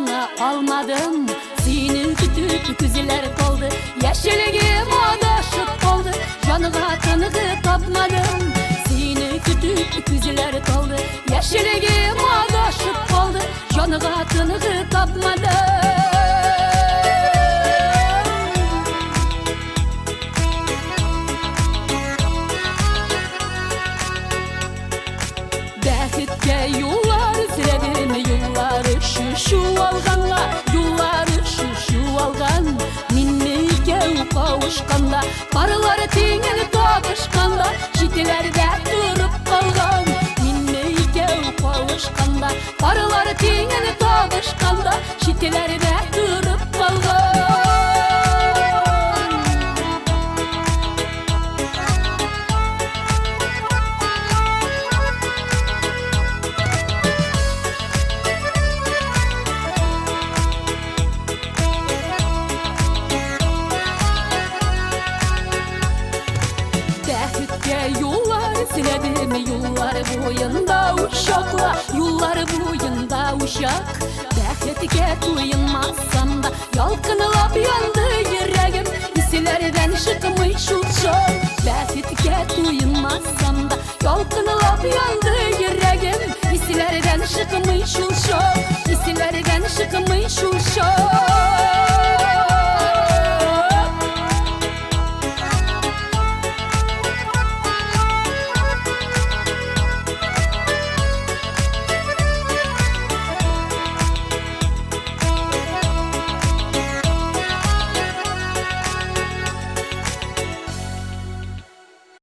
Сагына алмадым. Сине көтеп күзләр талды, яшьлегем адашып калды, җанга тынгы тапмадым. Сине көтеп күзләр талды, яшьлегем адашып калды, җанга тынгы тапмадым. Бәхеткә юллар эзләдем, юллар шушу алганга, юллар шушу алган. Минне икәү кавышканда, парлар тиңел табышканда, читләрдә торып калган. Минне икәү кавышканда, парлар тиңел табышканда, читләрдә торып калган. Бәхеткә юллар эзләдем, юллар буенда учакла, юллар буенда учак. Бәхеткә туенмасам да, ялкынлап янды йөрәгем, исләрдән чыкмый шул чак. Бәхеткә туенмасам